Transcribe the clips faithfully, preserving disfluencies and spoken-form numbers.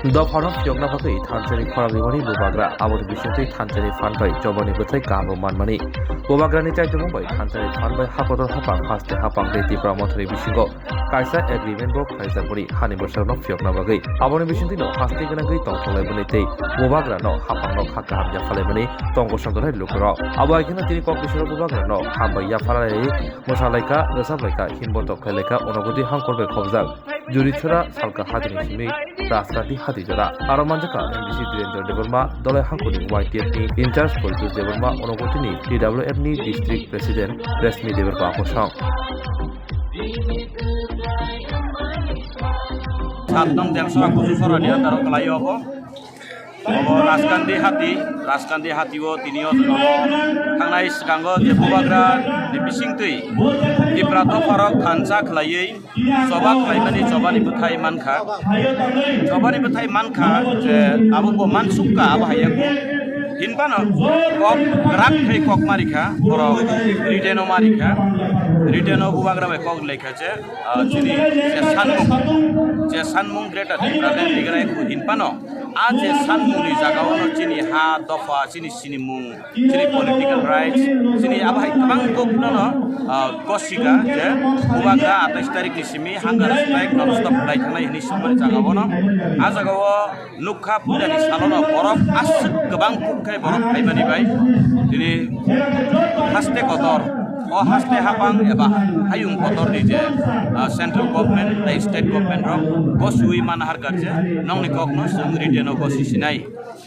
Dophano phiyokna bagwi thanchani khorang rimani bubagra, aboni bisingtwi thanchani phan bai chobani bwthai kaham rw manmani. Bubagrani chaitumung bai thanchani phan bai hakotor hapang haste hapang tei Tipra Mothani bisingo kaisa agreement bo khlaijak boni hani bwsarokno phiyokna bagwi. Aboni bisingtwino haste gwnangwi tongthok laimani tei bubagrano hapangno kha kaham yaphalaimani tong kosom tongnai lukurok. Abo hai kheno tini kok bisingtwi bubagrano hambai yaphalaiwi mwsalaikha, rwchablaikha, hinbo tok khlailaikha, Unakoti hangkor bai khobjak Jurichora Salka hatini simi Rajkati hati jora. Aro manjakha M D C Dhirendra Debbarma, Dolai hangkorni Y T F ni in-charge Poritos Debbarma, Unakotini T W F ni district president Reshmi Debbarma kosong. Satnong Demsora Kuchusora ni andaro kwlaio abo. Obo Rajkandi hati, Rajkandi hati o tini o thangnai swkango je bubagra ni bisingtwi Tipra dopharok thansa khlaiwi choba khlaimani chobani bwthai mankha. Chobani bwthai mankha je abo bo mansukka abo haiya hinphano kok rak thai kok marikha, borok written o marikha, written o bubagra bai kok lekha je, ah, chini je sanmung, je sanmung Greater Tipraland Tigray hinphano, a je sanmungni jagao no chini ha dopha, chini sinimung, chini political rights, chini abo hai kwbang kok no, ah, gosika je bubagra atais tarik ni simi hunger strike non stop khlai thangnai hini songmani jagao no, a jagao nukha puilani salono borok aswk kwbang kuk khe borok phaimani bai tini haste kotor, o haste hapang eba hayung kotorni je, ah, central government tei state government rok gosiwi manahar kar je nongni kokno chwng written o gosi sinai.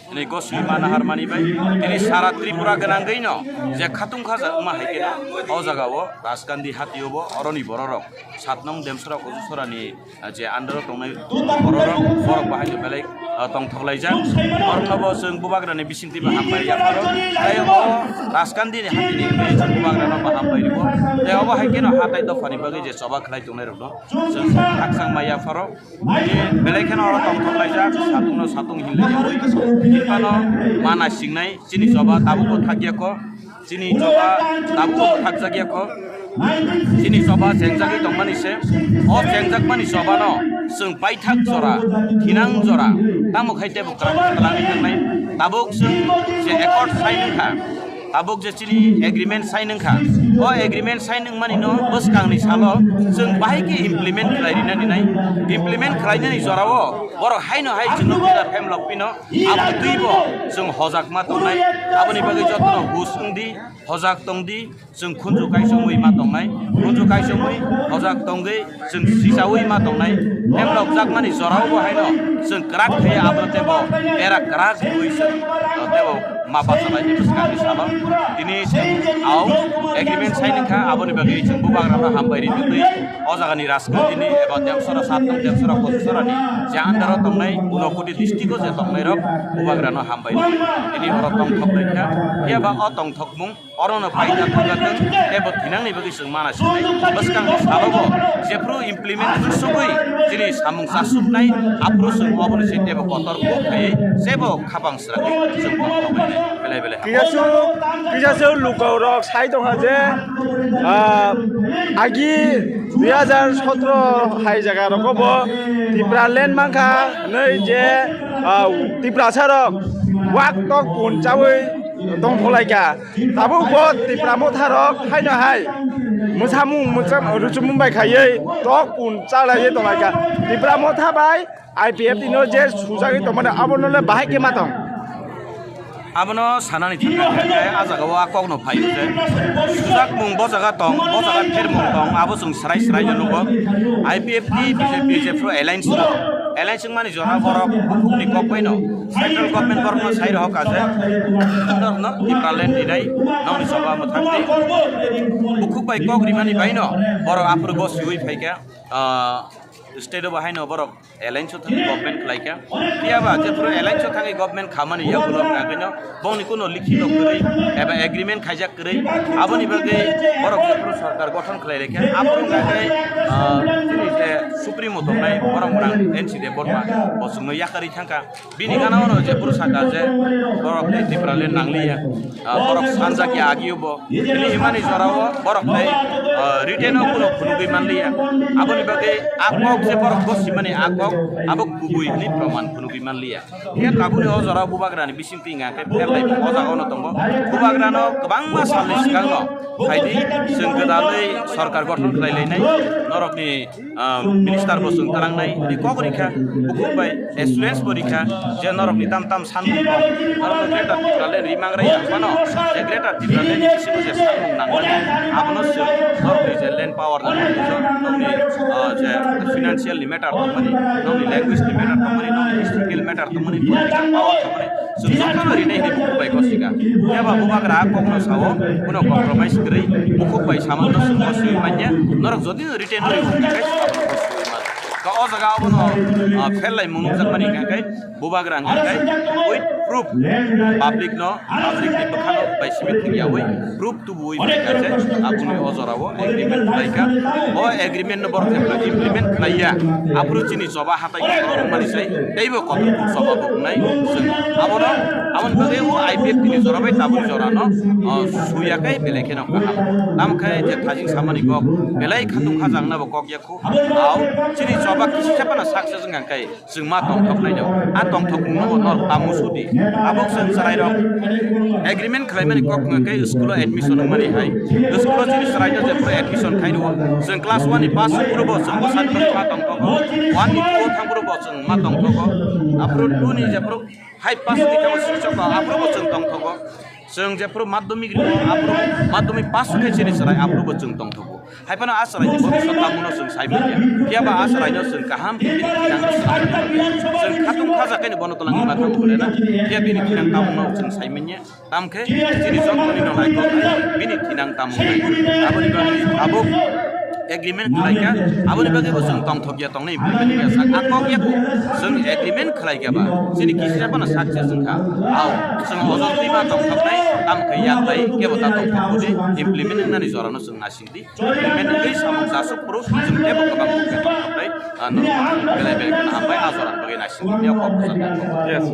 Tini gosiwi manahar mani bai tini sara Tripura gwnangwi no je khatung khaja wngma hai khe o jaga o Rajkandi hati o bo oroni bororok satnong Demsora Kuchusora ni ah, je under o tongnai bororok, borok bahai no belai, ah, tongthok laijak. Borokno bo chwng bubagrani bisingtwi bo hambai yapharo. Tei o Rajkandi ni hati ni wngwi chwng bubagrano bo hambai rwo. Tei obo hai kheno hatai dophani bagwi je choba khlai tongnai rokno chwng khakchangma yapharo. Belai kheno oro tongthok laijak, satung no satung hinlai yawi. Tipano mana singnai, chini choba tabuk bo thakya kho. Chini choba tabuk thakjakya kho. Chini choba chengjagwi tongmani se. O chengjakmani chobano chwng paithak jora, thinang jora, tamo khai tebo kwrang kwlangwi thangnai. Tabuk chwng je accord sign wngkha, tabuk je chini agreement sign wngkha, o agreement sign wngmani no bwskangni salo chwng bahai khe implement khlai rinani nai. Implement khlainani jorao borok haino hai chwngno pina phemlok pino. Abo twibo chwng hojakma tongnai, aboni bagwi jotono hus wng di, hojak tong di, chwng khunju kaisomwi ma tongnai, khunju kaisomwi hojak tongwi chwng sisawi ma tongnai, hemlokjakmani jorao bo haino chwng kwrak khe abo tebo era kwrak rwui chwng tebo ma bachalaini bwskangni salo tini chwng au agreement sign wngkha, aboni bagwi chwng bubagrano hambai ri tongwi. O jagani Rajkandini eba Demsora satnong Demsora Kochusorani je under o tongnai Unakoti district o je tongnai rok bubagrano hambai tini oro tongthok laikha. Phiaba o tongthokmung orono paina thangkha thang tebo thinangni bagwi chwng mana sinai. Bwskangni salobo jephru implement wngsugwi chini samung chasuknai aphuru chwng oboni se tebo kotor kok khaiwi sebo khapang srangwi chwng tongthok lainai belai belai. Kisa se, kisa se lukurok sai tongkha je, ah, agi dui hajar sotro hai jaga rogo bo Tipraland mankha hwnwi je, ah, Tiprasa rok wak tok pun chawi tongtholaikha. Tabuk bo Tipra Motha rok haino hai mwsamung mwcham-, ruchumung bai khaiwi tok pun chalaiwi tonglaikha. Tipra Motha bai I P F T no je sujagwi tongmani abono le bahai khe ma tong. Abono sanani thangkha, a jaga o a kok no phai o je sujak mung bo jaga tong, bo jaga ther mung tong, abo chwng srai srai no nugo. I P F T, B J P, jephru alliance no, alliance wngmani jora borok bukhuk ni kok bai no central government borok no sai rohor kha je no Tipraland ni nai nokni choba mwthang di. Bukhuk bai kok rimani bai no borok aphuru go siwi phai kha, ah, state o bahai no borok alliance o thangwi government khlai kha. Phiya ba jephru alliance o thangwi government khamani yagulo hwnkha khe no bongni kuno likhito kwrwi eba agreement khaijak kwrwi, aboni bagwi borok jephru sorkar gothon khlai lai kha, aphuru hwnkha khe, ah, chini je supremo tongnai borok mwrang N C Debbarma bo chwngno yakarwi thangkha. Bini gana ono jephru saka je borok tei Tipraland nangliya, ah, borok sanjakya agio bo. Bini himani jorao borok tei, ah, written o kuno phunugwi manliya. Aboni bagwi a kok Se borok bo simani a kok abo kubui hwnwi proman phunugwi manliya. Khe tabukni o jora bubagrani bising twi hwnka khe pherlai o jaga ono tongo. Bubagrano kwbangma salni swkangno phaidi chwng gwdalwi sorkar gothon khlai lainai. Norokni ah, minister bo chwng twlangnai, tei kok rikha, bukhuk bai assurance bo rikha, je norokni tam tam sanmung tong, norokno Greater Tipraland rimang rai ang phano, je Greater Tipraland ni bisingo je sanmung nangmani, abono chwng norokni je land power nangmani, je norokni, ah, je financial ni matter tongmani, norokni language ni matter tongmani, norokni historical matter tongmani, political power tongmani, chwng jotono rinai hinwi bukhuk bai gosikha. Phiya ba bubagra kokno sao, uno compromise kwrwi, bukhuk bai samano chwng goswi manya, norok jodi Written ri hwnka khe ka o jaga abono, ah, pherlai mung nukjakmani hwnka khe bubagra hwnka khe with proof public no, public ni bwkhano bai simi thwngyawi proof tubuwi hwnka khe aboni o jorao agreement khlaikha. O agreement no borok jebla implement khlaiya, aphuru chini choba hatai borok wngmani sai teibo kotor kuk choba bo wngnai. Chwng abono, aboni bagwi o I P F T ni jora bai tabuk jorano, ah, suya khe belai kheno kaham. Tamo khe je thajing samani kok belai khatung khajakna bo kok ya khu. Au, chini choba kisi se phano success wngkha khe chwng ma tongthok nai no. A tongthok no no tamu sudi. Abo chwng chwrai rok agreement khlai mani kok wngkha khe school o admission wng mani hai. School o chini chwrai no je phuru admission khai rwo. Chwng class one ni pass phuru bo chwng bwsa ma tongthogo. One ni two thang phuru bo chwng ma tongthogo. Aphuru two ni je phuru five pass ni khe bo swichok aphuru bo chwng tongthogo. Chwng jephuru madhyamik ri, aphuru madhyamik pass khe chini chwrai, aphuru bo chwng tongthogo. Hai phano a chwrai ni bhobishyot tamo no chwng sai manya. Phiya ba a chwrai no chwng kaham khe bini thinang no chwng sai manya. Chwng khatung khaja khe ni bono twlangwi ma thang phuru na. Phiya bini thinang tamo no chwng sai manya. Tam khe chini jotoni no nai kok bini thinang tamo. Aboni bagwi abo agreement khlai kha, aboni bagwi bo chwng tongthok ya tongnai implement ya sak. A kok ya chwng agreement khlai kha ba chini kisi sa phano success wngkha. Au, chwng ojol twi ma tongthok nai, tam khe yak bai kebo ta tongthok budi implement wngnani jorano chwng naising di. Implement wngwi samung jasuk phuru chwng kebo kwbang khe tongthok nai, ah, norok belai belai kheno hambai a jorani bagwi naising di ya kok bwsajak. Yes.